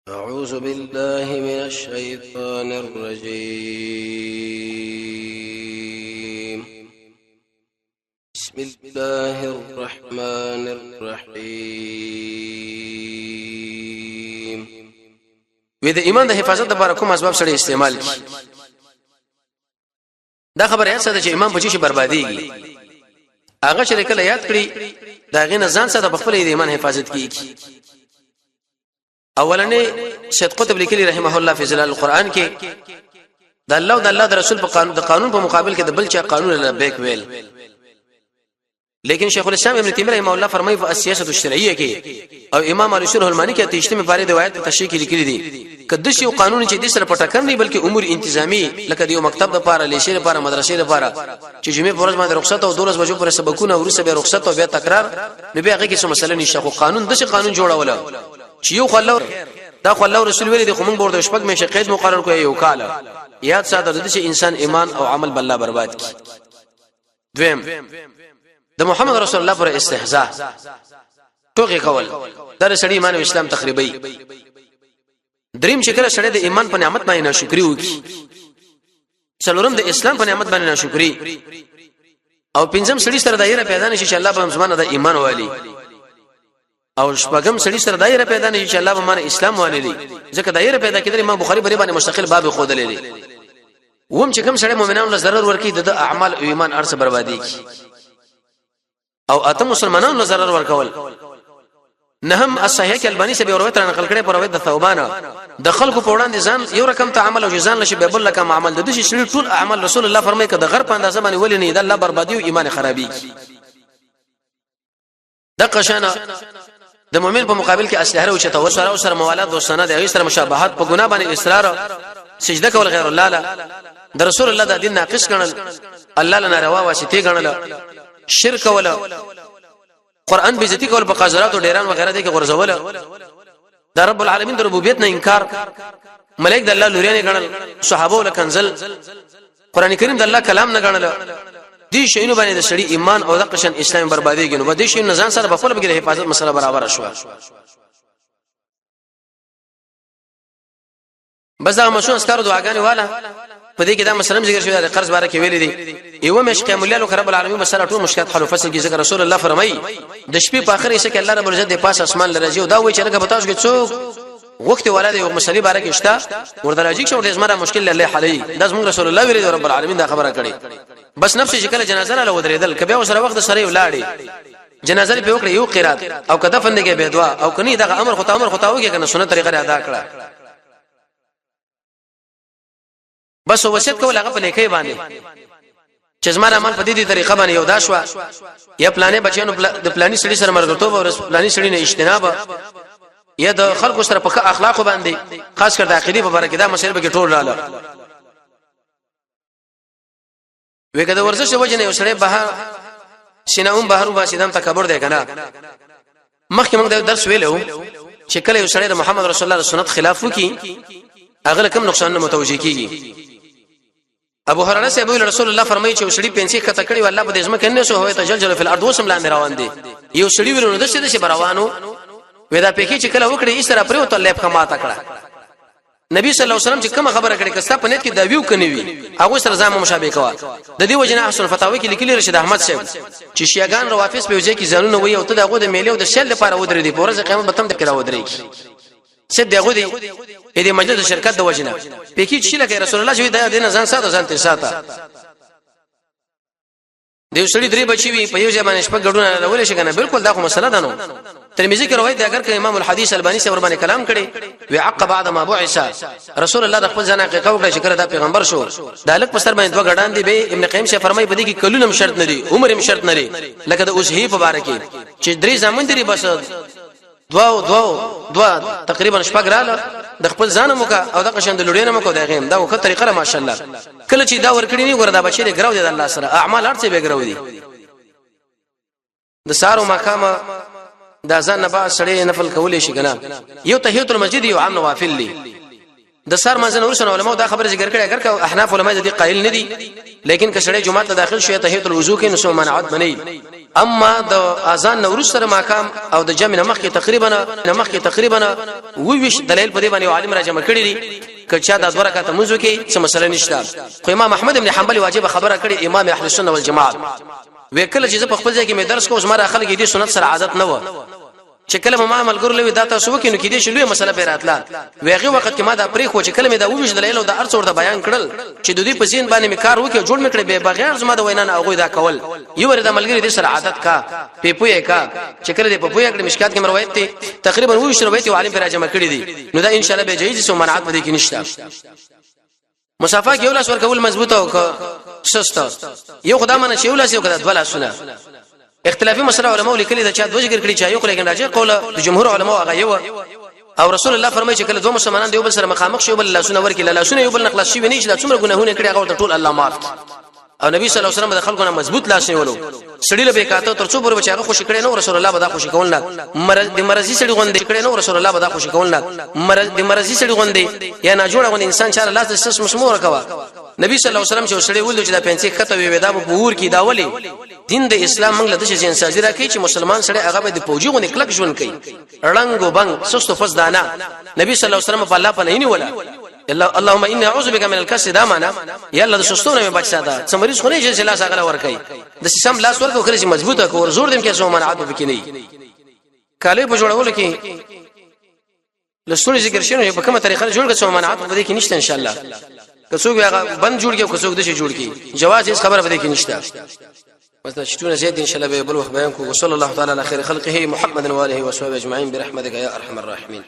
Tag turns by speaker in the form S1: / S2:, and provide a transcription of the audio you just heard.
S1: أعوذ بالله من الشيطان الرجيم. بسم الله الرحمن الرحيم.
S2: وې د ایمان د حفاظت لپاره کوم اسباب سره استعمال کی؟ دا خبره یاد ساته چې ایمان په چی برباديږي، هغه چې کله یاد کړي دا غینه ځان سره په خپل ایمان حفاظت کیږي. اولنې سید قطب لیکلی رحمه الله فی ظلال القرآن کې د الله او د الله د رسول په قانون، د قانون په مقابل کې د بل چا قانون لبیک ویل. لیکن شیخ الاسلام ابن تیمیه رحمه الله فرمایي په السیاست الشرعیه کې او امام علی شرح المانی کې تیشتمه پاره د روایت په تشریح کې لیکلي دي کله چې یو قانون چې د سره پټکر نه، بلکې امور انتظامی، لکه د یو مکتب د پاره، لیسې د پاره، مدرسې د پاره، چې جمعې پر ورځ باندې رخصت او 12 بجو پر سبقونه ورسره به رخصت او بیا تکرار، نو بیا هغه کې څه مسله نشته. خو قانون د څه قانون جوړوله چې یو خو الله دا خو الله رسول ویلي دي، خو موږ ورته شپږ میاشتې قید مقرر کوي یو کال. یاد ساته د چې انسان ایمان او عمل بل برباد کی. دویم، د محمد رسول الله پر استهزاء، ټوکی کول، دا سړی ایمان او اسلام تخریبي. دریم، چې کله سړی د ایمان په نعمت باندې ناشکری وکړي. څلورم، د اسلام په نعمت باندې ناشکری. او پنځم، سړی سره دایره پیدا نشي چې الله په زمانه د ایمان والی. او شپږم، سړي سره دایره پیدا نه چې الله به مان اسلام والي دي، ځکه دایره پیدا کېدل امام بخاری بری باندې مستقل باب خود لري. ووم، چې کوم سړی مؤمنانو له ضرر ورکی، د اعمال او ایمان ارڅ بربادي کی. او اته، مسلمانانو له ضرر ورکول. نهم، الصحیح کې البانی سے به روایت را نقل کړي پر روایت د ثوبان، د خلکو په وړاندې ځان یو رقم ته عمل او ځان لشي به بل رقم عمل، د دې شری ټول اعمال رسول الله فرمایي کده غر په اندازه باندې ولې نه، د الله بربادي او ایمان خرابي کی. د قشانه د مؤمن په مقابل کې اسلحه او چته وسره او سره موالات، دوستانه، د هغه سره مشابهت، په ګناه باندې اصرار، سجده کول غیر الله لا، د رسول الله د دین ناقص کړل، الله لنا روا واسطه ګڼل، شرک ولا قران بیزتی کول، په قاذرات او ډیران وغیرہ دي کې غرزول، د رب العالمین د ربوبیت نه انکار، ملائک د الله لوریان ګڼل، صحابه ول کنزل، قران کریم د الله کلام نه ګڼل. دې شینو باندې د سړي ایمان او د قشن اسلام برباديږي. نو دې شینو ځان سره په خپل کې د حفاظت مسله برابر شوه. بس دا مشو اسکار دعاګانې والا په دې کې دا مسلم ذکر شوی، د قرض باره کې ویل دي. یو مش قیام الليل رب العالمین مسله ټول مشکلات حل فصل کې، ذکر رسول الله فرمایي د شپې په اخر حصہ کې الله رب العزت د پاس اسمان لرځي او دا وایي چې لکه بتاو کې څوک وخت ولا د یو مسلې باره کې شته ورته راځي چې ورته زمره مشکل الله حلې. دا زموږ رسول الله ویل، رب العالمین دا خبره کړې. بس نفس چې کله جنازه را ودرېدل کبه اوسره وخت سره ولاړې، جنازه په وکړه یو قرات او کده فن کې به دعا او کني دغه امر خو امر خو تاوګه کنه سنت طریقه ادا کړه. بس وصیت کول هغه په نیکۍ باندې چې زما عمل په دې دې طریقه باندې یو دا شو، یا پلانې بچیانو د پلاني سړي سره مرګرتوب او پلاني سړي نه اجتناب، یا د خلکو سره په اخلاق باندې، خاص کر د عقیدې په باره کې دا مسئله به کې ټول رااله. وګه د ورزش وجه نه یو سړی بهر سینه هم بهر وباسي، دم تکبر دی کنه؟ مخکې موږ د درس ویلو چې کله یو سړی د محمد رسول الله سنت خلاف وکي، هغه کوم نقصان نه متوجي کیږي. ابو هريره صاحب ویل رسول الله فرمایي چې وسړي پنسي کته کړي والله په دې ځمکه نه سو هوي تجلجل فی الارض وسم لاندې روان دي. یو سړي ویل نو د څه روانو ودا پېخي چې کله وکړي ایسره پریوت الله په ماته کړه. نبی صلی الله علیه وسلم چې کومه خبره کړې، کستا په نیت کې دا ویو کني وی، هغه سره ځان مشابه کوا. د دې وجنه احسن فتاوی کې لیکلي رشید احمد صاحب چې شیعاګان روافض په وجه کې ځانونه وي او ته دغه د میلې او د شل لپاره ودرې دي، په ورځ قیامت به تم د کرا ودرې کی څه دغه دی دې مجلس د شرکت د وجنه پکې چې لکه رسول الله چې دا دین ځان ساته، ځان ته ساته. د یو سړي درې بچي وي، په یو ځای باندې شپږ ګډونه لرول شي کنه؟ بالکل، دا خو مسله ده. نو ترمذی کې روایت ده، اگر که امام الحدیث البانی سے ور باندې کلام کړي، وی عقب بعد ما بعث رسول الله، د خپل ځان حقیقت وکړه چې کله دا پیغمبر شو، دا لک په سر باندې دوه ګډان دي. به ابن قیم سے فرمایي په دې کې کلونه هم شرط نه دي، عمر هم شرط نه دي، لکه د اوسهی په باره کې چې درې زامن دي، بس دوا دوا دوا تقریبا شپږ رااله، د خپل ځان موکا او د قشن د لورینه موکا، د غیم دا وخت طریقه ماشاءالله. کله چې دا ورکړي نه ګور، دا بچی دې ګراو دي، د الله سره اعمال هرڅه به ګراو دي. د سارو ماقامه د اذان نه بعد سړی نفل کولای شي کنه؟ یو تحیت المسجد، یو عام نوافل دي. د سار منځ نه ورسره علماء دا خبره ذکر کړې، اگر که احناف علماء دې قائل نه دي، لیکن که سړی جمعه ته داخل شي تحیت الوضو کې نو سو منعت بني. اما د اذان نو سره ماقام او د جمع نمخ کې تقریبا وویش دلیل په دې باندې عالم را جمع کړی دي که چا د دوه رکعاته منځ کې څه مسله نشته. خو امام احمد ابن حنبل واجب خبره کړې، امام اهل سنت والجماعت وکله چې زه په خپل ځای کې مې درس کوم، زما خلک دې سنت سره عادت نه و، چې کله ما ملګرو لوي دا تاسو وکینو کې دې شلوې مسله پیراتله ویغه وخت کې ما دا پرې خو چې کله مې دا وویش دلایل او دا ارڅ ورته بیان کړل چې د دې په زین باندې مې کار وکړ، جوړ مې کړ، به بغیر زما د وینا نه هغه دا کول. یو ور د ملګری دې سره عادت کا په پوهه کا چې کله دې په پوهه کړ. مشکات کې روایت ته تقریبا وویش روایت عالم پر جمع کړی دي، نو دا ان شاء الله به جایز سو منعت پدې کې نشته. مصافه کې یو لاس ورکول مضبوطه او سسته، یو خدای منه چې یو لاس یو کړه دوه لاسونه، اختلافي مسله علماء لیکلي دا چا دوه ذکر کړي چا یو، خو لیکن راځي قول د جمهور علماء هغه یو. او رسول الله فرمایي چې کله دوه مسلمانان دیو بل سره مخامخ شي، بل لاسونه ورکړي، لاسونه یو بل نه خلاص شي نه چې دا څومره ګناهونه کړي هغه ټول الله معاف کړي. او نبی صلی الله علیه وسلم د خلکو نه مضبوط لاس نیولو، سړی له کاته تر څو پورې چې هغه خوشی کړي نو رسول الله به دا خوشی کول نه، مرض د مرضی سړي غوندې کړي نو رسول الله به دا خوشی کول نه، مرض د مرضی سړي غوندې یا نه جوړ غوندې انسان چې لاس د سس مسمور کوا. نبی صلی الله علیه وسلم چې سړی ول چې دا پنځه خطه وی دا په ور کې دا ولي دین د اسلام موږ له دې ځین سازي راکې چې مسلمان سړی هغه به د پوجي غوندې کلک ژوند کوي، رنګ وبنګ سستو فس دانا. نبی صلی الله علیه وسلم په الله په نه نیولا اللهم اني اعوذ بك من الكسل، دا معنا یا الله د سستونه مې بچ ساته. څه مریض خو نه چې لاس هغه ور کوي، د سم لاس ورکو خرج مضبوطه کو زور دم کې سو منعت به کې نه. کاله په جوړولو کې لستونی ذکر شنو په کومه طریقه جوړ کړي، سو منعت په دې کې نشته ان شاء الله. که څوک هغه بند جوړ کې، که څوک د شي جوړ کې، جواز هیڅ خبره په دې کې نشته. بس دا شتونه زیات ان شاء الله به بل وخت بیان کو. وصلی الله تعالی علی خیر خلقه محمد و آله و صحبه اجمعین برحمتک یا ارحم الراحمین.